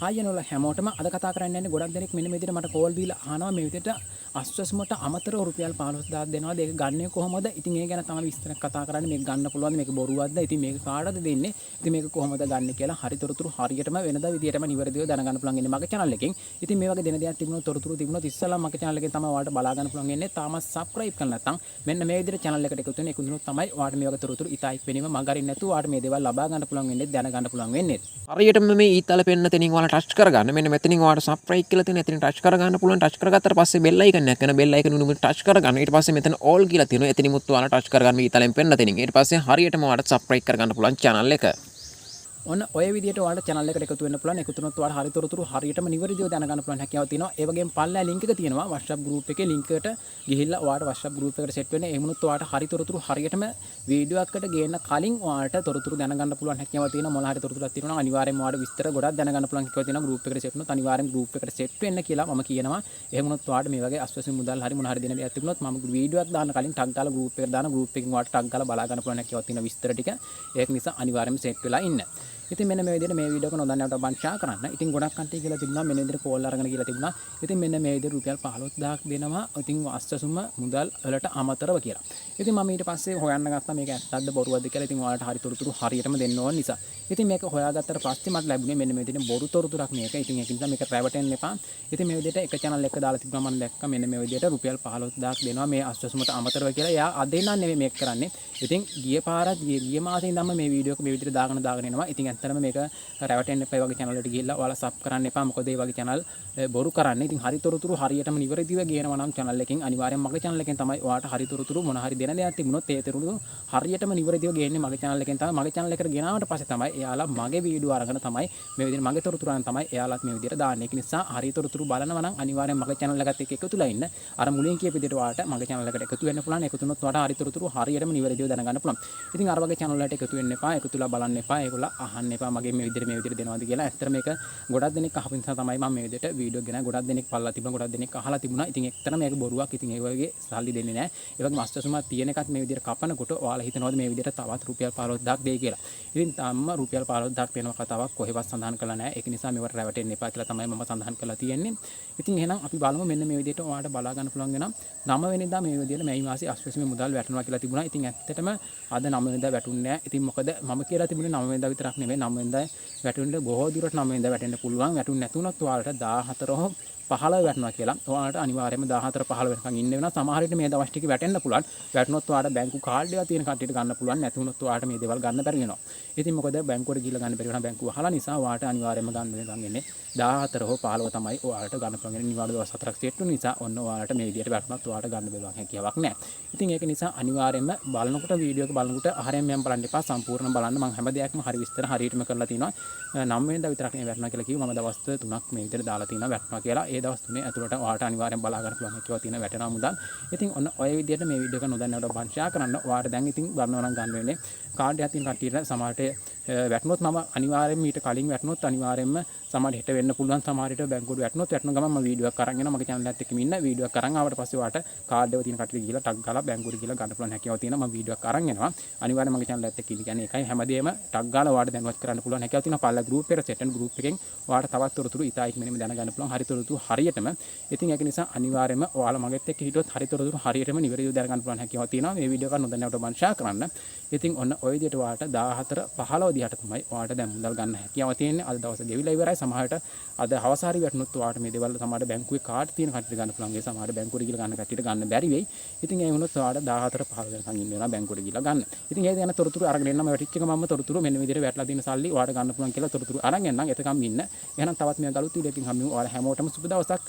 Hi ඔයාලා හැමෝටම. අද කතා කරන්න යන්නේ ගොඩක් දෙනෙක් මෙන්න මේ විදිහට මට කෝල් දීලා අහනවා, මේ විදිහට අස්වැසුමට අමතරව රුපියල් 15,000 දෙනවාද, ඒක ගන්නෙ කොහොමද? ඉතින් ඒ ගැන තමයි විස්තර කතා කරන්නේ. මේක ගන්න පුළුවන්ද, මේක බොරුවක්ද, ඉතින් මේක කාටද දෙන්නේ, ඉතින් මේක කොහොමද ගන්නෙ කියලා හරි තොරතුරු හරියටම වෙනදා විදිහටම නිවැරදිව දැනගන්න පුළුවන් ඉන්නේ මගේ channel එකෙන්. ඉතින් මේ වගේ දෙන දෙයක් තිබුණොත්, තොරතුරු තිබුණොත්, ඉස්සෙල්ලා මගේ channel එකෙන් තමයි ඔයාලට බලා ගන්න පුළුවන් වෙන්නේ. තාමත් subscribe කරලා නැත්නම් මෙන්න මේ විදිහට channel එකට එකතු වෙන එකතු වුණොත් තමයි ඔයාලට මේ වගේ තොරතුරු ඉතා ඉක්මනින්ම මග අරින්න නැතුව ඔයාලට මේ දේවල් ලබා ගන්න පුළුවන් වෙන්නේ, දැනගන්න පුළුවන් වෙන්නේ. හරියටම මේ ඊතල පෙන්න තැනින් ඔයාලා ටච් කරගන්න. මෙන්න මෙතනින් ඔයාලට සබ්ස්ක්‍රයිබ් කියලා තියෙන එතනින් ටච් කරගන්න පුළුවන්. ටච් කරගත්තට පස්සේ බෙල් අයිකන් එකක් එන. බෙල් අයිකන් උඩ ටච් කරගන්න. ඊට පස්සේ මෙතන ඕල් කියලා තියෙනවා. එතනිමුත් ඔයාලා ටච් කරගන්න මේ ඊතලෙන් පෙන්න තැනින්. ඊට පස්සේ හරියටම ඔයාලට සබ්ස්ක්‍රයිබ් කරගන්න පුළුවන් channel එක. ඔන්න ඔය විදිහට ඔයාලට channel එකට එකතු වෙන්න පුළුවන්. එකතු වුණොත් ඔයාලට හරි තොරතුරු හරියටම නිවැරදිව දැනගන්න පුළුවන් හැකියාව තියෙනවා. ඒ වගේම පල්ලෑ link එක තියෙනවා. WhatsApp group එකේ link එකට ගිහිල්ලා ඔයාලට WhatsApp group එකට set වෙන්න. එහෙම වුණොත් ඔයාලට හරි තොරතුරු හරියටම වීඩියෝ එකකට ගේන්න කලින් ඔයාලට තොරතුරු දැනගන්න පුළුවන් හැකියාව තියෙනවා. මොන හරි තොරතුරක් තියෙනවා නම් අනිවාර්යෙන්ම ඔයාලට විස්තර ගොඩක් දැනගන්න පුළුවන් හැකියාව තියෙනවා. Group එකට set වුණොත් අනිවාර්යෙන්ම group එකට set වෙන්න කියලා මම කියනවා. එහෙම වුණොත් ඔයාලට මේ වගේ අස්වැසි මුදල් හරි මොන හරි දෙන දෙයක් තිබුණොත් මම වීඩියෝ එකක් දාන්න කලින් ටග් ගාලා group එකට දාන. Group එකකින් ඔයාලට ටග් ගාලා බලා ගන්න පුළුවන් හැකියාවක් තියෙන විස්තර ටික. ඒක නිසා අනිවාර්යෙන්ම සෙට් වෙලා ඉන්න. ඉතින් මෙන්න මේ විදිහට මේ වීඩියෝ එක නොදන්න අයට බං ෂෙයා කරන්න. ඉතින් ගොඩක් කට්ටිය කියලා තිබුණා, මෙන්න විදිහට කෝල් අරගෙන කියලා තිබුණා. ඉතින් මෙන්න මේ විදිහට රුපියල් 15,000ක් දෙනවා, ඉතින් අස්වැසුම මුදල් වලට අමතරව කියලා. ඉතින් මම ඊට පස්සේ හොයන්න ගත්තා මේක ඇත්තක්ද බොරුවක්ද කියලා. ඉතින් ඔයාලට හරි තොරතුරු හරියටම දෙන්න ඕන නිසා. ඉතින් මේක හොයාගත්තට පස්සේ මට ලැබුණේ මෙන්න මේ විදිහට බොරු තොරතුරක් මේක. ඉතින් ඒක නිසා මේක රැවටෙන්න එපා. ඉතින් මේ විදිහට එක channel එකක දාලා තිබුණා මම දැක්කා, මෙන්න මේ විදිහට රුපියල් 15,000ක් දෙනවා මේ අස්වැසුමට අමතරව කියලා. එයා අද ඉඳන් නෙමෙයි මේක කරන්නේ. ඉතින් ගිය පාරත් ගිය ගිය මාසේ ඉඳන්ම මේ වීඩියෝ එක මේ විදිහට දාගෙන දාගෙන එනවා. ඉතින් ඇත්තටම මේක රැවටෙන්න එපා. ඒ වගේ channel වලට ගිහිල්ලා ඔයාලා සබ් කරන්න එපා. මොකද ඒ වගේ channel බොරු කරන්නේ. ඉතින් හරි තොරතුරු හරියටම නිවැරදිව ගේනවා නම් channel එකෙන්, අනිවාර්යෙන් මගේ channel එකෙන් තමයි ඔයාලට හරි තොරතුරු මොන හරි දෙන දෙයක් තිබුණොත් ඒ තොරතුරු හරියටම නිවැරදිව ගේන්නේ මගේ channel එකෙන් තමයි. මගේ channel එකට ගෙනාවට පස්සේ තමයි එයාලා මගේ වීඩියෝ අරගෙන තමයි මේ විදිහට, මගේ තොරතුරු අරගෙන තමයි එයාලත් මේ විදිහට දාන්නේ. ඒක නිසා හරි තොරතුරු බලනවා නම් අනිවාර්යෙන් මගේ channel එකත් එක්ක එකතු වෙලා ඉන්න. අර මුලින් කියපු විදිහට ඔයාලට මගේ channel එකට එකතු වෙන්න පුළුවන්. එකතු වුණොත් ඔයාලට හරි තොරතුරු හරියටම නිවැරදිව දැනගන්න පුළුවන්. ඉතින් අර වගේ channel වලට එකතු වෙන්න එපා. එකතු වෙලා බලන්න එපා. ඒගොල්ලෝ අහන්න එපා මගේ මේ විදිහට මේ විදිහට දෙනවද කියලා. ඇත්තට මේක ගොඩක් දෙනෙක් අහපු නිසා තමයි මම මේ විදිහට වීඩියෝ ගෙන. ගොඩක් දෙනෙක් පල්ලා තිබුණා. ගොඩක් දෙනෙක් අහලා තිබුණා. ඉතින් ඇත්තටම මේක බොරුවක්. ඉතින් ඒ වගේ සල්ලි දෙන්නේ නැහැ. ඒ වගේම අස්වැසුමක් තියෙන එකත් මේ විදිහට කපනකොට ඔයාලා හිතනවද මේ විදිහට තවත් රුපියල් 15,000ක් දෙයි කියලා? ඉතින් තාම රුපියල් 15,000ක් දෙනවා කතාවක් කොහෙවත් සඳහන් කරලා නැහැ. ඒක නිසා මේවට රැවටෙන්න එපා කියලා තමයි මම සඳහන් කරලා තියෙන්නේ. ඉතින් එහෙනම් අපි බලමු. මෙන්න මේ විදිහට ඔයාලට බලා ගන්න පුළුවන් වෙනවා. 9 වෙනිදා මේ විදිහට මැයි මාසේ අස්වැසුමේ මුදල් වැටෙනවා කියලා තිබුණා. ඉතින් ඇත්තටම අද 9 වෙනිදා වැටුන්නේ නැහැ. ඉතින් මොකද මම කියලා තිබුණේ 9 වෙනිදා විතරක් නෙමෙයි, 9 වෙනිදා වැටුන්නේ බොහෝ දුරට 9 වෙනිදා වැටෙන්න පුළුවන්. වැටුන්නේ නැතුණත් ඔයාලට 14 හෝ 15 වැටෙනවා කියලා. ඔයාලට අනිවාර්යයෙන්ම 14 15 වෙනකන් ඉන්න වෙනවා. සමහර විට මේ දවස් ටික වැටෙන්න පුළුවන්. වැටුනොත් ඔයාලට බැංකු කාඩ් එකක් තියෙන කට්ටියට ගන්න පුළුවන්. නැති වුණොත් ඔයාලට මේ දේවල් ගන්න බැරි වෙනවා. ඉතින් මොකද බැංකුවට ගිහිල්ලා ගන්න බැරි වෙනවා බැංකුව වහලා නිසා. ඔයාලට අනිවාර්යයෙන්ම ගන්න වෙනකන් ඉන්නේ 14 හෝ 15 තමයි ඔයාලට ගන්න පුළුවන් වෙන්නේ. නිවාඩු දවස් හතරක් සෙට් වුණ නිසා ඔන්න ඔයාලට මේ විදියට වැටුණත් ඔයාලට ගන්න බැරුවක් හැකියාවක් නැහැ. ඉතින් ඒක නිසා අනිවාර්යයෙන්ම බලනකොට, වීඩියෝ එක බලනකොට අහරෙන් මම බලන්න එපා. සම්පූර්ණ බලන්න. මම හැම දෙයක්ම හරි විස්තර හරියටම කරලා තිනවා. 9 වෙනිදා විතරක් නෙවෙයි වැටුණා කියලා කිව්ව. මම දවස් 3ක් මේ විදියට දාලා තිනවා වැටුණා කියලා. ඒ දවස් තුනේ ඇතුළට ඔයාලට අනිවාර්යෙන් බලා ගන්න පුළුවන් හැකියාව තියෙන වැටෙනවා මුදල්. ඉතින් ඔන්න ඔය විදියට මේ වීඩියෝ එක නොදන්නවට බං ෂෙයා කරන්න. ඔයාලට දැන් ඉතින් ගන්නවා නම් ගන්න වෙන්නේ කාඩ් එකක් තියෙන කට්ටියට. සමහරට වැටුනොත් මම අනිවාර්යෙන්ම, ඊට කලින් වැටුනොත් අනිවාර්යෙන්ම, සමහර හෙට වෙන්න පුළුවන්, සමහර විට බැංකුවට වැටුනොත්, වැටුන ගමන් මම වීඩියෝ එකක් අරන් එනවා. මගේ channel එකත් එක්කම ඉන්න. වීඩියෝ එකක් අරන් ආවට පස්සේ ඔයාලට කාඩ් එක තියෙන කට්ටියට ගිහලා ටග් ගාලා බැංකුවට ගිහලා ගන්න පුළුවන් හැකියාව තියෙනවා. මම වීඩියෝ එකක් අරන් එනවා. අනිවාර්යෙන්ම මගේ channel එකත් එක්ක ඉන්න. කියන්නේ ඒකයි හැමදේම ටග් ගාලා ඔයාලට දැනුවත් කරන්න පුළුවන් හැකියාව තියෙනවා. පල්ලා ගෲප් එකට සෙට් වෙන ගෲප් එකෙන් ඔයාලට තවත් තොරතුරු ඉතා ඉක්මනින්ම දැනගන්න පුළුවන්, හරි තොරතුරු හරියටම. ඉතින් ඒක නිසා අනිවාර්යයෙන්ම ඔයාලා මගෙත් එක්ක හිටියොත් හරි තොරතුරු හරියටම නිවැරදිව දැනගන්න පුළුවන් හැකියාව තියෙනවා. මේ වීඩියෝ එක නොදන්නවට බං ෂෙයා කරන්න. ඉතින් ඔන්න ඔය විදිහට ඔයාලට 14 15 දිහාට තමයි ඔයාලට දැන් මුදල් ගන්න හැකියාව තියෙන්නේ. අද දවස ගෙවිලා ඉවරයි. සමහරට අද හවස හරි වැටුනොත් ඔයාලට මේ දේවල් සමහරට බැංකුවේ කාඩ් තියෙන කට්ටියට ගන්න පුළුවන්. ඒ සමහරට බැංකුවට ගිහලා ගන්න කට්ටියට ගන්න බැරි වෙයි. ඉතින් ඒ වුණොත් ඔයාලට 14 15 වෙනකන් ඉන්න වෙනවා බැංකුවට ගිහලා ගන්න. ඉතින් ඒ ගැන තොරතුරු අරගෙන එන්න. මම වැටිච්ච ගමන්ම තොරතුරු, මෙන්න මේ විදිහට වැටලා තියෙන සල්ලි ඔයාලට ගන්න පුළුවන් කියලා තොරතුරු අරන් එන්නම්. එතකම් ඉන්න. එහෙනම් තවත් මේ අලුත් වීඩියෝ එකකින් හම්බෙමු. ඔයාලා හැමෝටම සුබ දවසක්.